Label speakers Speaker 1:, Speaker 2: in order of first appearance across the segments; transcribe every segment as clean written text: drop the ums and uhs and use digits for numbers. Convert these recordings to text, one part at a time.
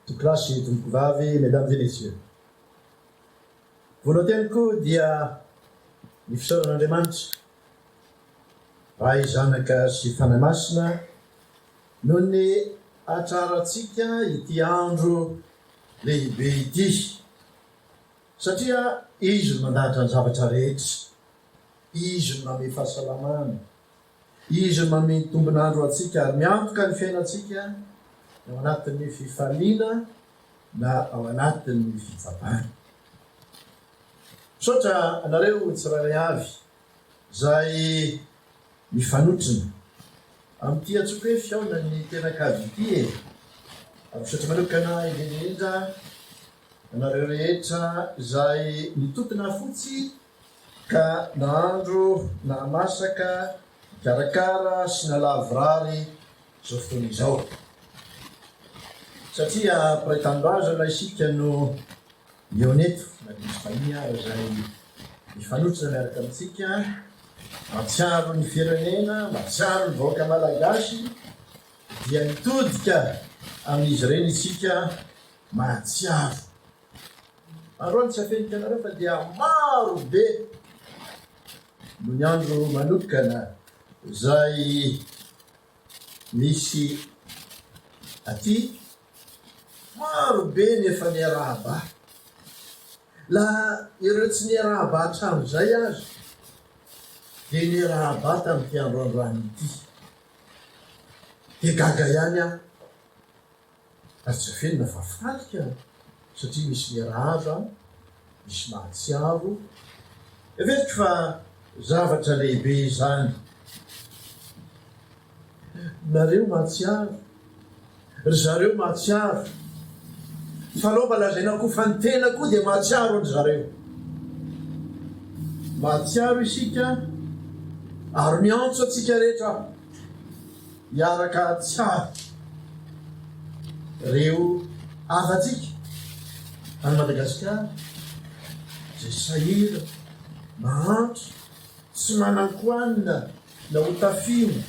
Speaker 1: Tompokolahy sy tompokovavy, Mesdames et Messieurs. Voalohan-teniko dia ny fisaorana Andriamanitra, Ray, Zanaka sy Fanahy Masina noho ny hatrarantsika ity andro lehibe ity, satria Izy no mandahatra ny zavatra rehetra, Izy no manome fahasalamana, Izy no manome ny tombon'andro ho antsika ary miantoka ny fiainantsika na ao anatin'ny fifaliana na ao anatin'ny fitsapana. Misaotra anareo tsirairay avy izay mifanotrona amin'ity antsoiko hoe fihaonan'ny mpianakavy ity e! Ary misaotra manokana indrindra indrindra anareo rehetra izay nitotona fotsy Ka nahandro, nahamasaka, nikarakara sy nalavorary izao fotoana izao. Satria mpiray tanindrazana isika no mihaona eto, na dia misy vahiny ara izay mifanotrona miaraka amintsika, mahatsiaro ny firenena, mahatsiaro ny vahoaka malagasy, dia mitodika amin'izy ireny isika mahatsiaro. Androany tsy afeniko anareo fa dia maro be no ny andro manokana izay misy aty, maro be ny efa niarahaba ahy. La ireo tsy niarahaba hatramin'izay aza dia niarahaba ahy tamin'ity andro androany ity. Dia gaga ihany aho. Ary tsy afenina fa faly ka satria misy miarahaba, misy mahatsiaro. Heveriko fa zavatra lehibe izany. Nareo mahatsiaro, ry zareo mahatsiaro. Fa aleo mba lazaina koa fa ny tena koa dia mahatsiaro an-dry zareo. Mahatsiaro isika ary miantso antsika rehetra aho. Hiaraka hahatsiaro ireo havantsika any Madagasikara izay sahirana, mahantra, tsy manan-kohanina na hotafiana,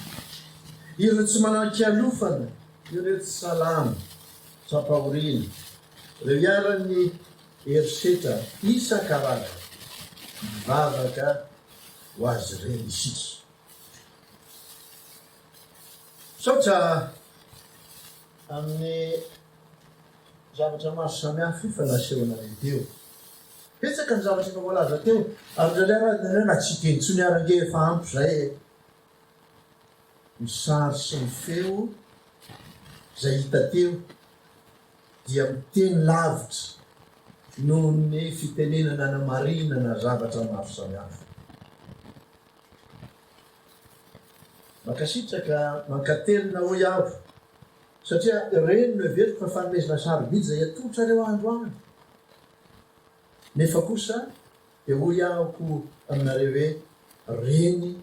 Speaker 1: ireo tsy manan-kialofana, ireo tsy salama, tra-pahoriana, ireo iharan'ny herisetra isan-karazany. Mivavaka ho azy ireny isika. Misaotra amin'ny zavatra maro samihafa efa nasehonareo teo. Betsaka ny zavatra efa voalaza teo ary indraindray ary indraindray na tsy hiteny intsony ary ange efa ampy izay e. Ny sary sy ny feo izay hita teo dia miteny lavitra noho ny fitenenana anamarinana zavatra maro samihafa. Mankasitraka, mankatelina hoy aho satria ireny no heveriko fa fanomezana sarobidy izay atolotrareo androany. Nefa kosa dia hoy aho koa aminareo hoe ireny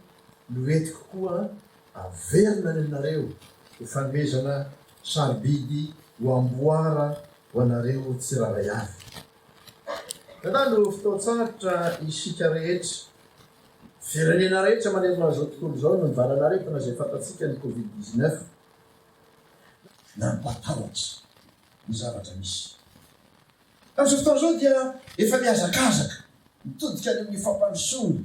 Speaker 1: no entiko koa averina any aminareo ho fanomezana sarobidy ho amboara ho anareo tsirairay avy. Nandalo fotoan-tsarotra isika rehetra. Firenena rehetra manerana an'izao tontolo izao noho ny valan'aretina izay fantatsika ny Covid 19. Nampatahotra ny zavatra misy. Amin'izao fotoana izao dia efa mihazakazaka mitodika any amin'ny fampandrosoana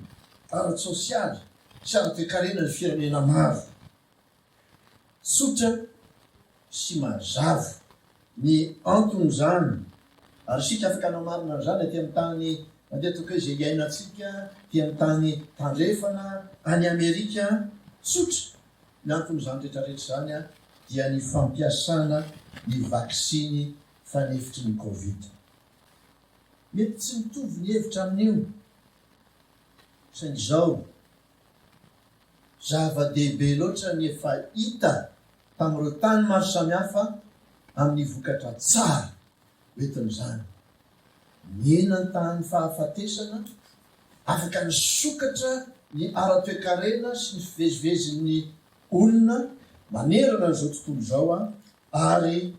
Speaker 1: ara-tsosialy sy ara-toekarena ny firenena maro. Tsotra sy mazava ny anton'izany ary isika afaka hanamarina an'izany aty amin'ny tany mandeha toa izay iainantsika aty amin'ny tany tandrefana, any Amerika. Tsotra ny anton'izany rehetra rehetra izany dia ny fampiasana ny vaksiny fanefitry ny covid. Mety tsy mitovy ny hevitra amin'io saingy izao. Zava-dehibe loatra ny efa hita tamin'ireo tany maro samihafa amin'ny vokatra tsara hoentin'izany. Nihena ny tahan'ny fahafatesana, afaka nisokatra ny ara-toekarena sy ny fivezivezin'ny olona manerana an'izao tontolo izao ary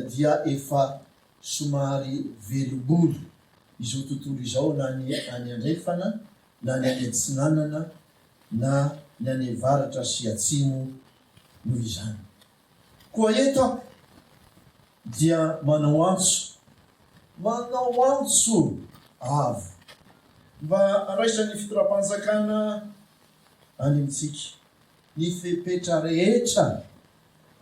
Speaker 1: dia efa somary velom-bolo izao tontolo izao na ny any andrefana na ny any atsinanana na ny any avaratra sy atsimo noho izany. Koa eto aho. dia manao antso, manao antso avo mba handraisan'ny fitondram-panjakana any amintsika ny fepetra rehetra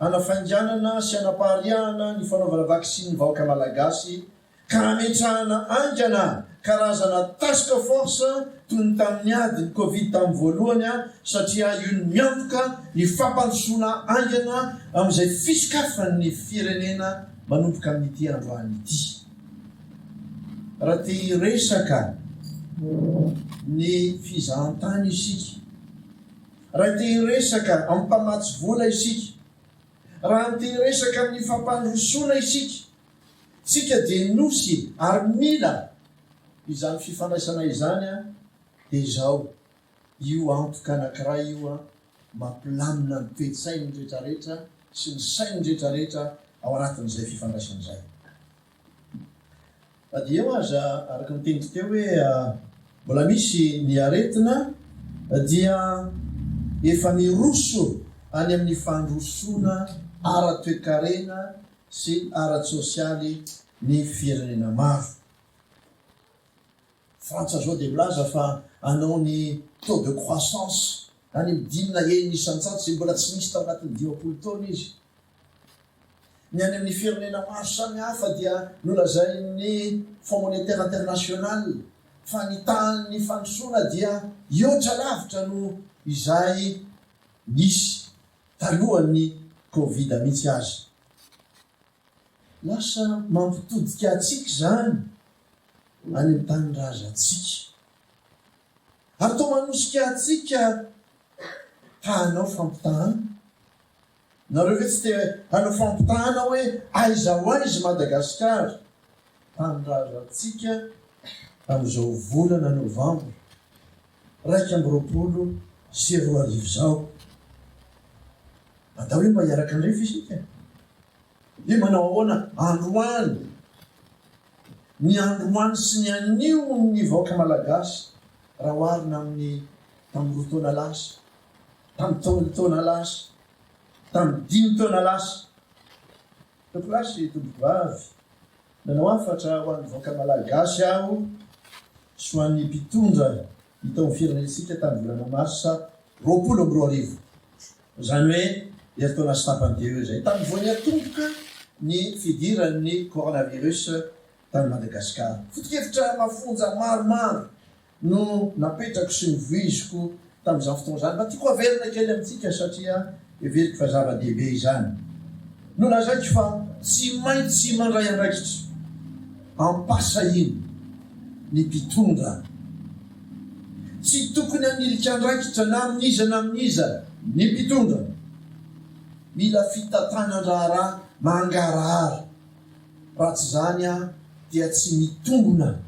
Speaker 1: hanafainganana sy hanapariahana ny fanaovana vaksiny ny vahoaka Malagasy ka hametrahana haingana karazana task force toy ny tamin'ny ady ny covid tamin'ny voalohany satria io no miantoka ny fampandrosoana haingana amin'izay fisokafan'ny firenena manomboka amin'ity androany ity. Raha te hiresaka ny fizahantany isika, raha te hiresaka amin'ny mpamatsy vola isika, raha te hiresaka amin'ny fampandrosoana isika, Tsika dia nosy ary mila izany fifandraisana izany an, dia izao, io antoka anankiray io an, mampilamina ny toe-tsain'ny retraretra sy ny sain'ny retraretra ao anatin'izay fifandraisana izay. Na dia eo aza, araka ny teniko teo hoe mbola misy ny aretina dia efa miroso any amin'ny fandrosoana ara-toekarena sy ara-tsosialy ny firenena maro. Frantsa zao dia milaza fa hanao ny taux de croissance any amin'ny dimy na enina isan-jato izay mbola tsy nisy tao anatin'ny 50 taona izy. Ny any amin'ny firenena maro samihafa dia nolazain'ny Fonds Monétaire International fa ny tahan'ny fandrosoana dia hihoatra lavitra noho izay nisy talohan'ny covid mihitsy aza. Lasa mampitodika antsika izany any amin'ny tanindrazantsika. Ary toa manosika antsika ta hanao fampitahana. Nareo ve tsy te hanao fampitahana hoe aiza ho aiza i Madagasikara, tanindrazantsika amin'izao volana novambra 2021 izao? Andao hoe mba hiaraka handrefy isika. Hoe manao ahoana androany ny androany sy ny anio ny vahoaka malagasy raha oharina amin'ny tamin'ny roa taona lasa, tamin'ny telo taona lasa, tamin'ny dimy taona lasa. Tompokolahy sy tompokovavy, nanao hafatra ho an'ny vahoaka malagasy aho sy ho an'ny mpitondra ny tao amin'ny firenentsika tamin'ny volana marsa 2020. Izany hoe herintaona sy tapany teo eo izay, tamin'ny vao niatomboka ny fidiran'ny coronavirus tany Madagasikara. Foto-kevitra mafonja maromaro no napetrako sy novoiziko tamin'izany fotoana izany. Mba tiako haverina kely amintsika satria heveriko fa zava-dehibe izany. Nolazaiko fa tsy maintsy mandray andraikitra am-pahasahiana ny mpitondra. Tsy tokony hanilika andraikitra na amin'iza na amin'iza ny mpitondra. Mila fitantanan-draharaha mangarahara. Raha tsy izany dia tsy mitombina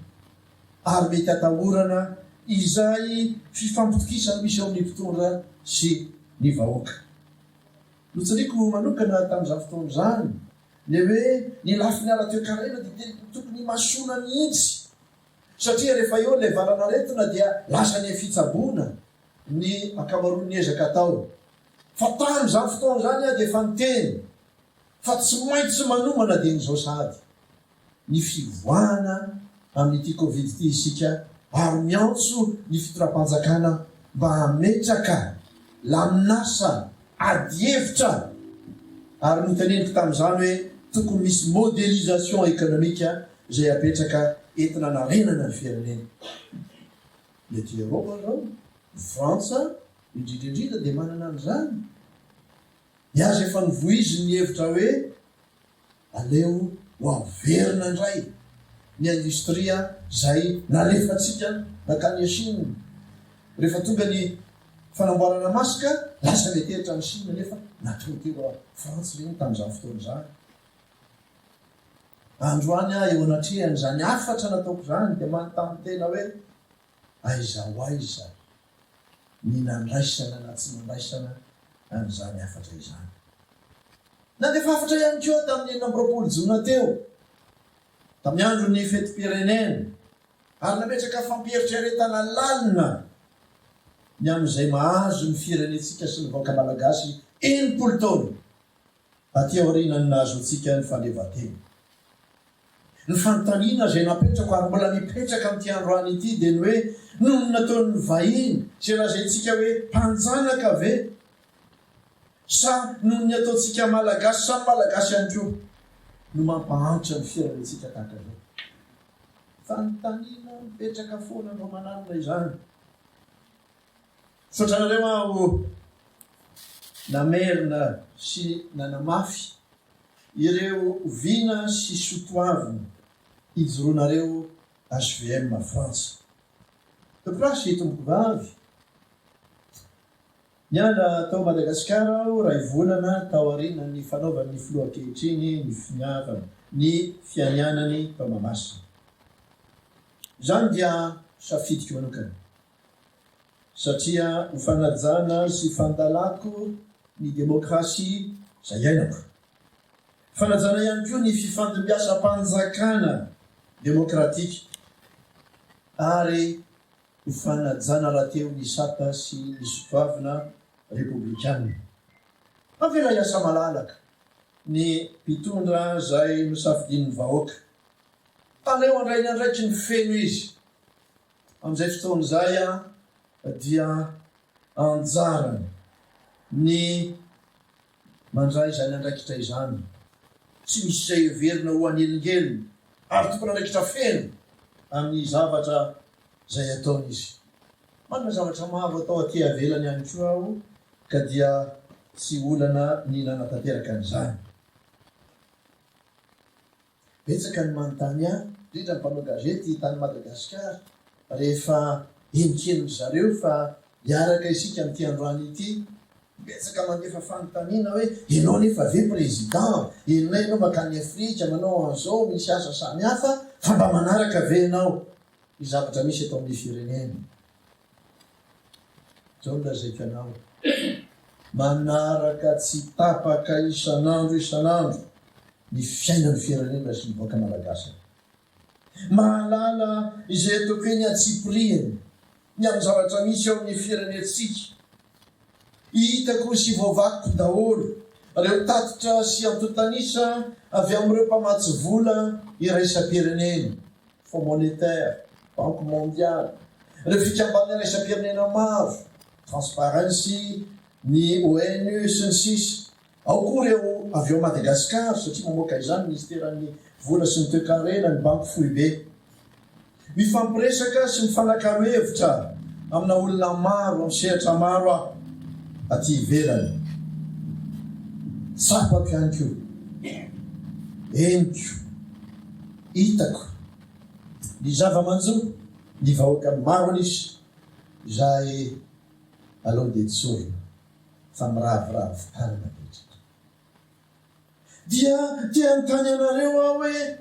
Speaker 1: ary mety atahorana izay fifampitokisana misy eo amin'ny mpitondra sy ny vahoaka. Notsindriako manokana tamin'izany fotoana izany ny hoe ny lafiny ara-toekarena dia tena tokony himasoana mihitsy satria rehefa eo ilay valanaretina dia lasa any fitsaboana ny ankamaroan'ny ezaka atao. Fa tamin'izany fotoana izany aho dia efa niteny fa tsy maintsy manomana dieny izao sahady. ny fivoahana amin'ity Covid ity isika ary miantso ny fitondram-panjakana mba hametraka lamin'asa adihevitra ary noteneniko tamin'izany hoe tokony misy modélisation économique izay apetraka entina hanarenana ny firenena. Ny aty Eropa izao, ny Frantsa indrindra indrindra dia manana an'izany. Ny azy efa novoiziny ny hevitra hoe Aleo ho averina indray ny industria izay nalefantsika nankany Chine. Rehefa tonga ny fanamboarana masque, lasa miantehitra any Chine nefa natao teo Frantsa ireny tamin'izany fotoana izany. Androany aho eo anatrehan'izany hafatra nataoko izany dia manontany tena hoe aiza ho aiza ny nandraisana na tsy nandraisana an'izany hafatra izany. Nandefa hafatra ihany koa tamin'ny 26 jona teo, tamin'ny andron'ny fetim-pirenena, ary nametraka fampieritreretana lalina ny amin'izay mahazo ny firenentsika sy ny vahoaka malagasy 60 taona. Aty aorianan'ny nahazoantsika ny fahaleovantena. Ny fanontaniana izay napetrako ary mbola mipetraka amin'ity androany ity dia ny hoe, noho ny nataon'ny vahiny izay lazaintsika hoe mpanjanaka ve sa noho ny ataontsika Malagasy samy Malagasy ihany koa no mampahantra ny firenentsika tahaka izao? Fanontaniana mipetraka foana andro aman'alina izany. Misaotra anareo aho namerina sy nanamafy ireo vina sy sotoavina ijoroanareo hvm Frantsa. Tompolahy sy tompokovavy, niala tao Madagasikara aho iray volana taorianan'ny fanaovan'ny filoha ankehitriny ny finiavana ny fianianany tao Mahamasina. Izany dia safidiko manokana. Satria ho fanajana sy fandalako ny demokrasia izay iainako. Fanajana ihany koa ny fifandimbiasam-panjakana demokratika ary ho fanajana rahateo ny sata sy ny sotoavina repoblikana. Avela hiasa malalaka ny mpitondra izay nosafidian'ny vahoaka. Aleo handray ny andraikiny feno izy. Amin'izay fotoana izay dia anjarany ny mandray izany andraikitra izany, tsy misy izay heverina ho hanelingelina ary tompon'andraikitra feno amin'ny zavatra izay ataony izy. Manana zavatra maro atao aty ivelany ihany koa aho ka dia tsy olana ny nanatanteraka an'izany. Betsaka ny manontany ahy, indrindra ny mpanao gazety tany Madagasikara, rehefa henonkenon-dry zareo fa hiaraka isika amin'ity androany ity. Betsaka mandefa fanontaniana hoe, ianao nefa ve président? Henonay ianao mankany Afrika, manao an'izao, misy asa samihafa, fa mba manaraka ve ianao ny zavatra misy eto amin'ny firenena? Izao no lazaiko anao, manaraka tsy tapaka isan'andro isan'andro ny fiainan'ny firenena sy ny vahoaka malagasy aho. Mahalala izay ataoko hoe ny antsipirihany ny amin'ny zavatra misy eo amin'ny firenentsika. Hitako sy voavakiko daholo ireo tatitra sy antontan'isa avy amin'ireo mpamatsy vola iraisam-pirenena, Fonds monétaire, Banque mondiale, ireo fikambanana iraisam-pirenena maro, Transparency, ny ONU, sy ny sisa Ao koa ireo avy ao Madagasikara satria mamoaka izany ny Minisiteran'ny Vola sy ny Toekarena, ny Banky Foibe. Mifampiresaka sy mifanakalo hevitra amina olona maro amin'ny sehatra maro aho aty ivelany. Tsapako ihany koa, henoko, hitako ny zava-manjo ny vahoaka maro an'isa izay aleo dia tsorina fa miraviravy tanana betsaka. Dia te hanontany anareo aho hoe,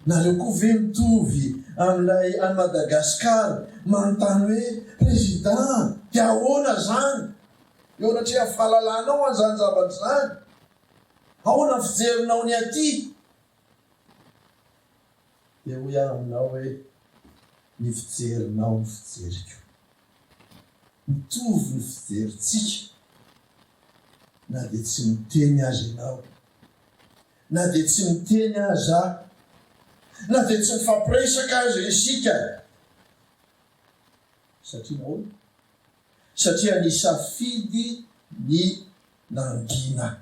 Speaker 1: nareo koa ve mitovy amin'ilay any Madagascar manontany hoe président dia ahoana zany eo anatrehan'ny fahalalanao an'izany zavatra izany? Ahoana ny fijerinao ny aty? Dia hoy aho aminao hoe, ny fijerinao no fijeriko. Mitovy ny fijerintsika na dia tsy miteny aza ianao, na dia tsy miteny aza aho, na dia tsy mifampiresaka aza isika. Satria nahoana? Satria nisafidy ny nangina.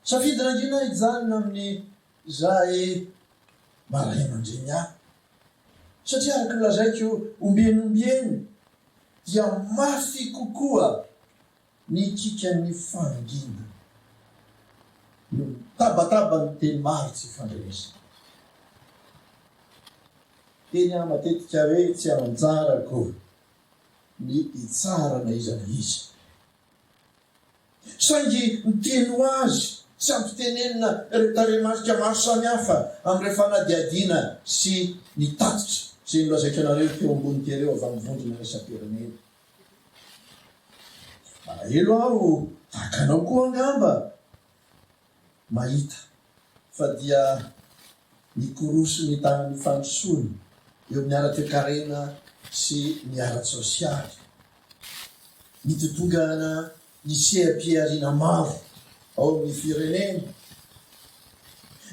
Speaker 1: Safidy nangina hijanona amin'izay maha ray aman-dreny ahy. Satria araka ny lazaiko ombieny ombieny dia mafy kokoa ny kikan'ny fahanginana noho ny tabataban'ny teny maro tsy ifandrenesana. Teny aho matetika hoe tsy anjarako ny hitsara na iza na iza. Saingy miteny ho azy tsy ampitenenina ireo tarehimarika maro samihafa amin'ireo fanadihadiana sy ny tatitra izay nolazaiko anareo teo ambony teo ireo avy amin'ny vondrona iraisam-pirenena. Malahelo aho tahaka anao koa angamba mahita fa dia mikorosy ny tahan'ny fandrosoana eo amin'ny ara-toekarena sy ny ara-tsosialy. Mitotongana. ny seha-pihariana maro ao amin'ny firenena.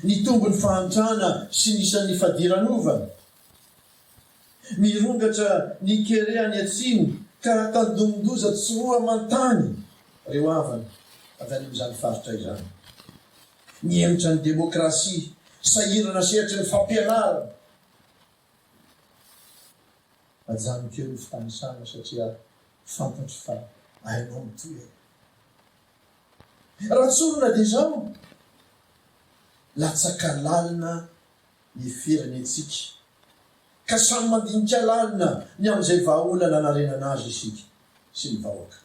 Speaker 1: Nitombo ny fahantrana sy ny isan'ny fadiranovana. Mirongatra ny kere any atsimo ka tandindomin-doza tsy roa aman-tany ireo havana avy any amin'izany faritra izany. Mihemotra ny demokrasia, sahirana sehatry ny fampianarana. Ajanoko eo ny fitanisana satria fantatro fa hainao ny tohiny. Raha tsorina dia izao, latsaka lalina ny firenentsika ka samy mandinika lalina ny amin'izay vahaolana hanarenana azy isika sy ny vahoaka.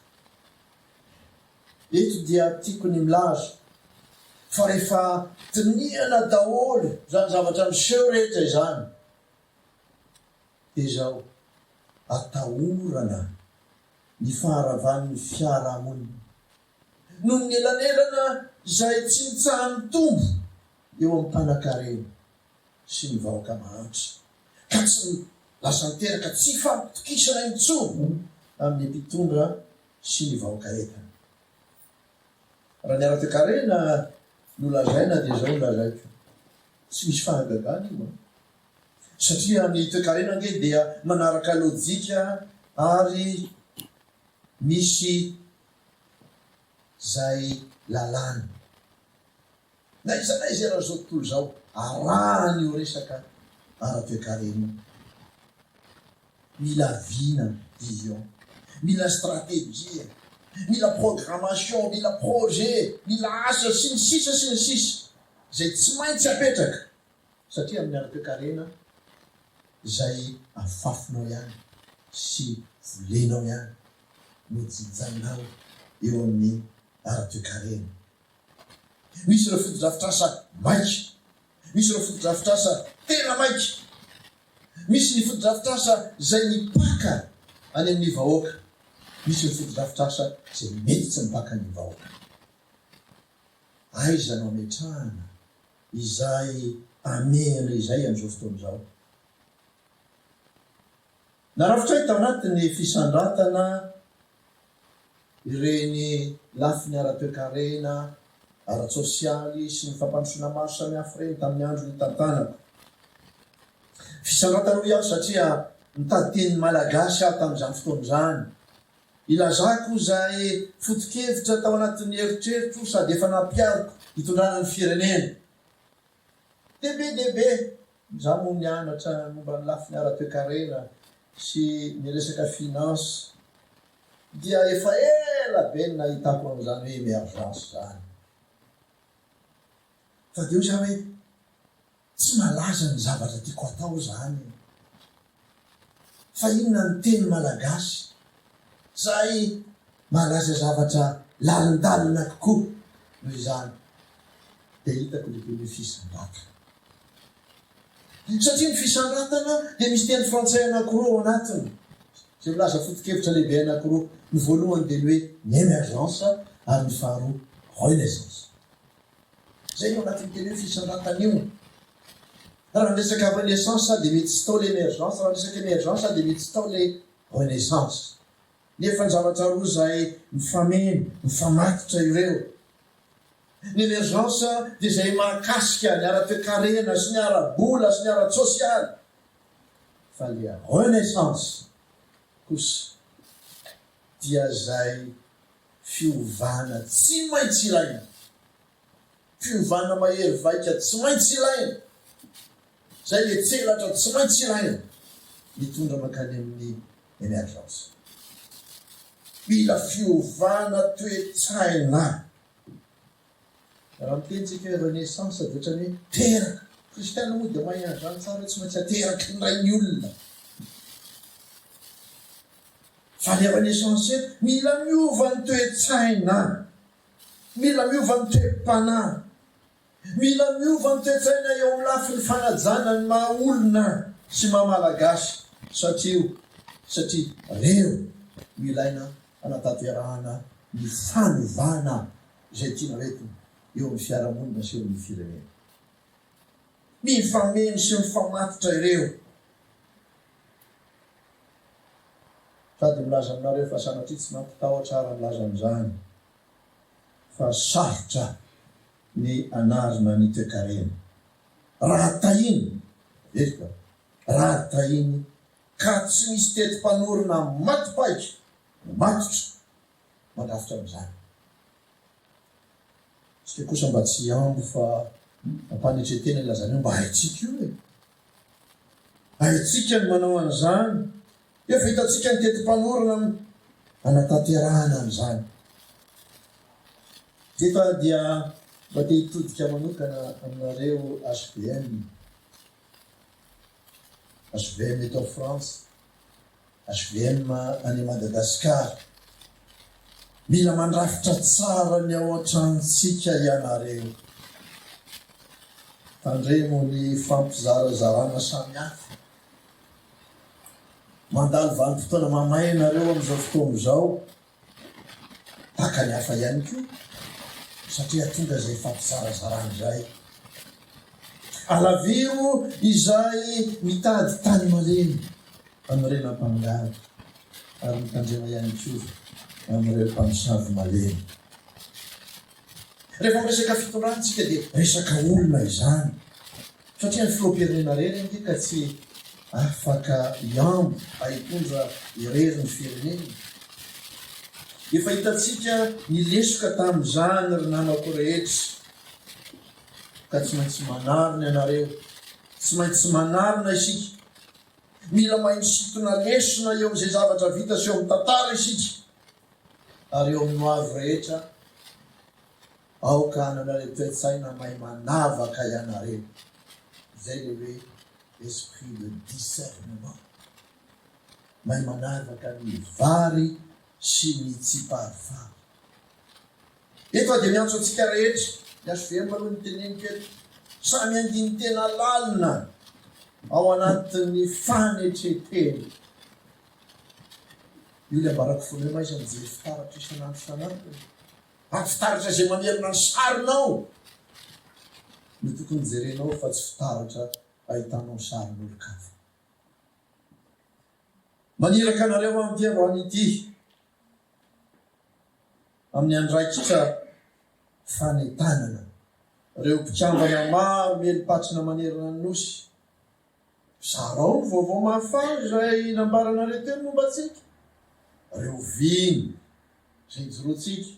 Speaker 1: Eto dia tiako ny milaza fa rehefa dinihana daholo izany zavatra miseho rehetra izany dia izao, atahorana ny faharavan'ny fiarahamonina noho ny elanelana izay tsy mitsaha-mitombo eo amin'ny mpanankarena sy ny vahoaka mahantra ka tsy lasa miteraka tsy fampitokisana intsony amin'ny mpitondra sy ny vahoaka entana. Raha ny ara-toekarena no lazaina dia izao no lazaiko, tsy misy fahagagana io an! Satria ny toekarena ange dia manaraka lojika ary misy izay lalàna. Na aiza na aiza eran'izao tontolo izao, arahana io resaka ara-toekarena io. Mila vina, vision, mila stratégie, mila programmation, mila projet, mila asa, sy ny sisa sy ny sisa izay tsy maintsy apetraka satria amin'ny ara-toekarena izay afafinao ihany sy volenao ihany no jinjainao eo amin'ny ara-toekarena. Misy ireo fotodrafitrasa maika. Misy ireo fotodrafitrasa tena maika. Misy ny fotodrafitrasa izay mipaka any amin'ny vahoaka. Misy ny fotodrafitrasa izay mety tsy mipaka any amin'ny vahoaka. Aiza no ametrahana izay amehana izay amin'izao fotoana izao? Narafitray tao anatin'ny fisandratana ireny lafiny ara-toekarena, ara-tsosialy sy ny fampandrosoana maro samihafa ireny tamin'ny andro nitantanako. Fisandratana hoy aho satria nitady teny malagasy aho tamin'izany fotoana izany. Ilazako izay foto-kevitra tao anatin'ny eritreritro sady efa nampihariko hitondrana ny firenena. Dia be dia be. Izaho moa nianatra momba ny lafiny ara-toekarena sy ny resaka finance dia efa ela be no nahitako an'izany hoe emergence izany. Fa dia hoy za hoe tsy malaza ny zavatra tiako atao izany e. Fa inona ny teny malagasy izay mahalaza zavatra lalindalina kokoa noho izany? Dia hitako ilay teny hoe fisandratana. Satria ny fisandratana dia misy teny frantsay anankiroa ao anatiny, izay milaza foto-kevitra lehibe anankiroa. Ny voalohany dia ny hoe ny emergence ary ny faharoa renaissance. Izay no anatin'ny teny hoe fisandratana io. Raha niresaka renaissance dia mety tsy tao ilay emergence, raha niresaka emergence dia mety tsy tao ilay renaissance. Nefa ny zavatra roa izay mifameno, mifamatotra ireo. Ny emergence dia izay mahakasika ny ara-toekarena sy ny ara-bola sy ny ara-tsosialy. Fa ilay renaissance kosa dia izay fiovana tsy maintsy ilaina. Fiovana mahery vaika tsy maintsy ilaina. Izay ilay tselatra tsy maintsy ilaina mitondra mankany amin'ny emergence. Mila fiovana toe-tsaina. Raha miteny tsika hoe renaissance dia ohatran'ny hoe teraka. Kristiana moa dia mahay an'izany tsara hoe tsy maintsy ateraky ny ray ny olona. Fa le renaissance eto, mila miova ny toe-tsaina. Mila miova ny toe-panahy. Mila miova ny toe-tsaina eo amin'ny lafiny fanajana ny maha olona sy maha Malagasy satria satria reo no ilaina hanatanterahana ny fanovana izay tiana hoentina eo amin'ny fiarahamonina sy eo amin'ny firenena. Mifameno sy mifamatotra ireo. Sady milaza aminareo fa sanatria tsy mampitahotra aho raha milaza an'izany. fa sarotra ny hanarina ny toekarena. Raha tahiny, averiko, raha tahiny ka tsy misy teti-panorona maty paika, matotra, mandrafitra amin'izany. Isika kosa mba tsy hihambo fa ampanetren-tena ilazana hoe mba haintsika io e! Haintsika ny manao an'izany. Efa hitantsika ny teti-panorona hanatanterahana an'izany. Eto aho dia mba te hitodika manokana aminareo HVM. HVM eto Frantsa, HVM any Madagasikara. Mila mandrafitra tsara ny ao an-tranontsika ianareo. Tandremo ny fampizarazarana samihafa. Mandalo vanim-potoana mamay ianareo amin'izao fotoana izao. Tahaka ny hafa ihany koa, satria tonga izay fampizarazarana izay. Alaviro izay mitady tany malemy amin'ireny ampangady, ary mitandrema ihany koa amin'ireo mpamosavy malemy. Rehefa miresaka fitondrana isika dia resaka olona izany. Satria ny filoham-pirenena irery ange ka tsy afaka hihambo mba hitondra irery ny firenena. Efa hitantsika ny lesoka tamin'izany ry namako rehetra ka tsy maintsy manarina ianareo, tsy maintsy manarina isika. Mila mahay misintona lesona eo amin'izay zavatra vita sy eo amin'ny tantara isika ary eo amin'ny hoavy rehetra. Aoka hanana ilay toe-tsaina mahay manavaka ianareo. Izay ilay hoe esprit de discernement. Mahay manavaka ny vary sy ny tsiparifary. Eto aho dia miantso antsika rehetra, ny HVM aloha no teneniko eto, samy handini-tena lalina ao anatin'ny fanetren-tena. Io ilay ambarako foana hoe mahaiza mijery fitaratra isan'andro isan'andro e. Ary fitaratra izay mamerina ny sarinao no tokony jerenao fa tsy fitaratra ahitanao sarin'olon-kafa. Maniraka anareo aho amin'ity androany ity amin'ny andraikitra fanentanana ireo mpikambana maro mieli-patrana manerana ny Nosy. Zarao ny vaovao mahafaly izay nambaranareo teo momba antsika, ireo vina izay ijoroantsika,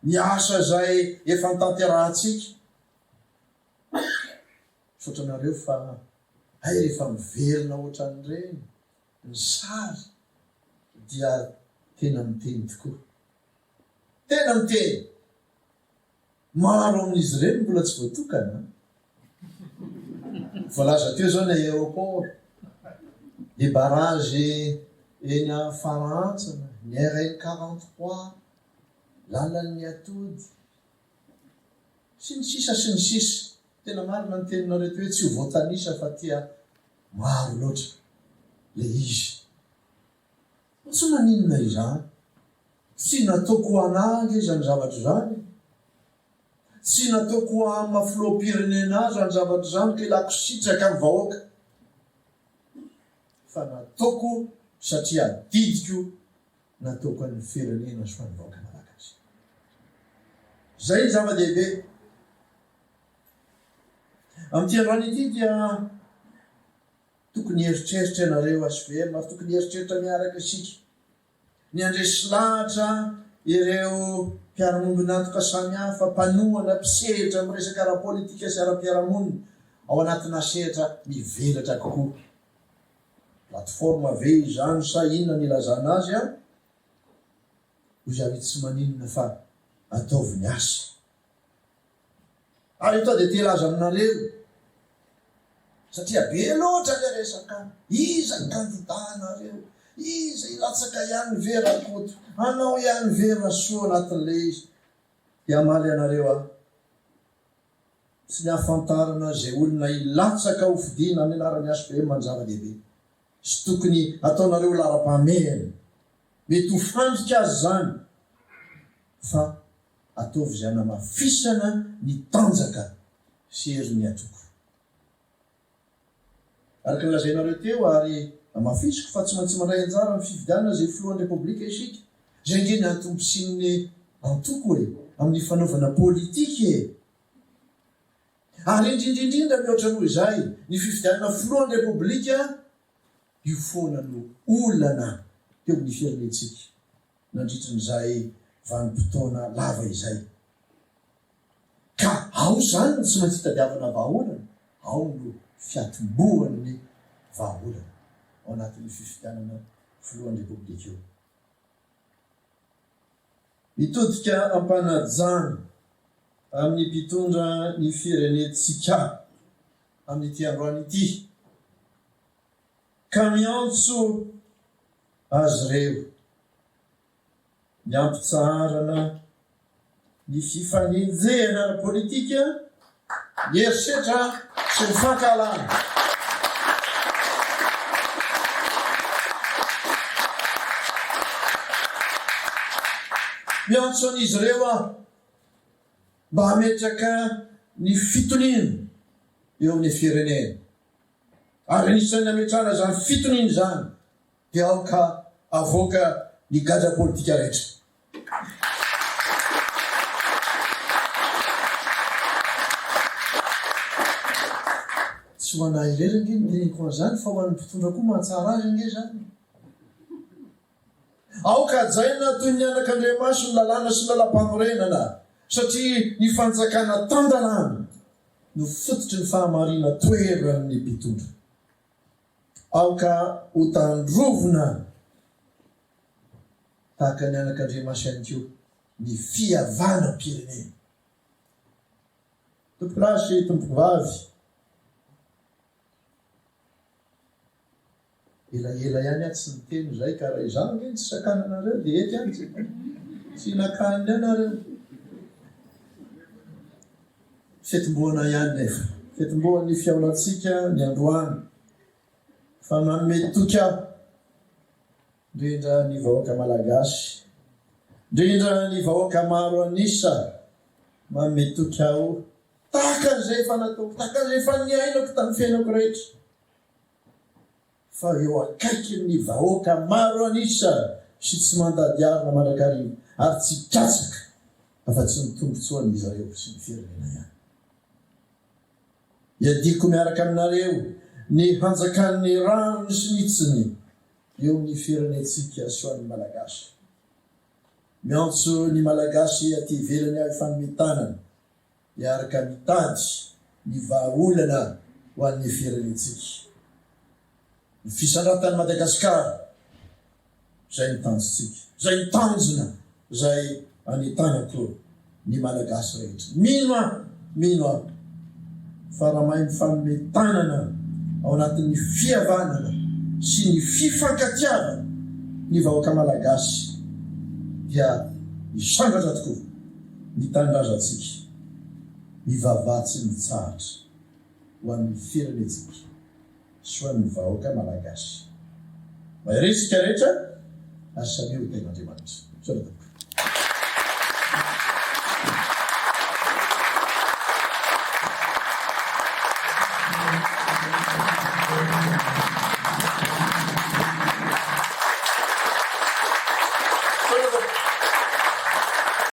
Speaker 1: ny asa izay efa notanterahantsika. Misaotra anareo fa hay rehefa miverina ohatran'ireny ny sary dia tena miteny tokoa. Tena miteny! Maro amin'izy ireny mbola tsy voatokana an! Voalaza teo izao ny aéroport, ny barrage eny Farahantsana, ny RN 43, lalan'ny atody, sy ny sisa sy ny sisa. Tena marina ny teninareo teo hoe tsy ho voatanisa fa tia maro loatra ilay izy. Tsy maninona izany. Tsy nataoko ho anà ange izany zavatra izany e! Tsy nataoko ho an'ny maha filoham-pirenena ahy izany zavatra izany ka ilako sitraka amin'ny vahoaka. Fa nataoko satria adidiko nataoko an'ny firenena sy ho an'ny vahoaka malagasy. Izay ny zava-dehibe. Amin'ity androany ity dia tokony hieritreritra ianareo HVM ary tokony hieritreritra miaraka isika. Ny handresy lahatra ireo mpiara-mombon'antoka samihafa, mpanohana, mpisehatra amin'ny resaka ara-politika sy ara-piarahamonina ao anatina sehatra mivelatra kokoa. Plateforme ve izany sa inona no ilazana azy an? Hoy izaho tsy maninona fa ataovy ny asa. Ary eto aho dia te hilaza aminareo, satria be loatra ilay resaka, iza ny kandida anareo, iza hilatsaka ihany ve Rakoto, hanao ihany ve Rasoa anatin'ilay izy, dia hamaly anareo aho, tsy ny hahafantarana izay olona hilatsaka ho fidiana amin'ny anaran'ny HVM no zava-dehibe, sy tokony hataonareo laharam-pahamehana, mety ho fandrika aza izany, fa Ataovy izay hanamafisana ny tanjaka sy herin'ny antoko. Araka ny lazainareo teo ary hamafisiko fa tsy maintsy mandray anjara amin'ny fifidianana izay filohan'ny Repoblika isika. Izay ange ny antom-pisian'ny antoko e! amin'ny fanaovana politika e! Ary indrindra indrindra mihoatra noho izay, ny fifidianana filohan'ny Repoblika, io foana no olana teo amin'ny firenentsika nandritrin'izay vanim-potoana lava izay. Ka ao izany no tsy maintsy itadiavana vahaolana, ao no fiatombohan'ny vahaolana ao anatin'io fifidianana filohan'ny Repoblika io. Mitodika am-panajana amin'ny mpitondra ny firenentsika amin'ity androany ity ka miantso azy ireo ny hampitsaharana ny fifanenjehana ara-politika, ny herisetra sy ny fankahalana. Miantso an'izy ireo aho mba hametraka ny fitoniana eo amin'ny firenena. Ary anisan'ny hametrahana izany fitoniana izany dia aoka avoaka ny gadra politika rehetra. Tsy ho anah irery ange no teneniko an'izany fa ho an'ny mpitondra koa mahatsara azy ange izany. Aoka hajaina toy ny anak'Andriamaso ny lalàna sy ny lalàmpanorenana satria ny fanjakana tan-dalàna no fototry ny fahamarinan-toeran'ny mpitondra. Aoka hotandrovina tahaka ny anak'Andriamasy ihany koa ny fihavanam-pirenena. Tompokolahy sy tompokovavy, elaela ihany aho tsy niteny izay ka raha izaho ange no tsy sakananareo dia eto ihany tsy tsy nakaniny anareo. Fitomboana ihany nefa. Fitomboan'ny fihaonantsika ny androany fa nanome toky aho indrindra ny vahoaka Malagasy, indrindra ny vahoaka maro an'isa, manome toky aho tahaka an'izay efa nataoko, tahaka an'izay efa niainako tamin'ny fiainako rehetra, fa eo akaikin'ny vahoaka maro an'isa sy tsy mandady arina mandrakariva ary tsy hikatsaka afa-tsy ny tombontsoan'izy ireo sy ny firenena ihany. Iadiako miaraka aminareo ny hanjakan'ny rariny sy ny hitsiny eo amin'ny firenentsika sy ho an'ny Malagasy. Miantso ny Malagasy aty ivelany aho hifanome tanana, hiaraka mitady ny vahaolana ho an'ny firenentsika. Ny fisandratan'i Madagasikara, izay no tanjontsika, izay no tanjona izay anentanako ny Malagasy rehetra. Mino aho, mino aho fa raha mahay mifanome tanana ao anatin'ny fihavanana sy ny fifankatiavana ny vahoaka Malagasy dia hisandratra tokoa ny tanindrazantsika. Mivavaha tsy mitsahatra ho an'ny firenentsika sy ho an'ny vahoaka Malagasy. Mahereza isika rehetra ary samia ho tahin'Andriamanitra. Misaotra tompoko.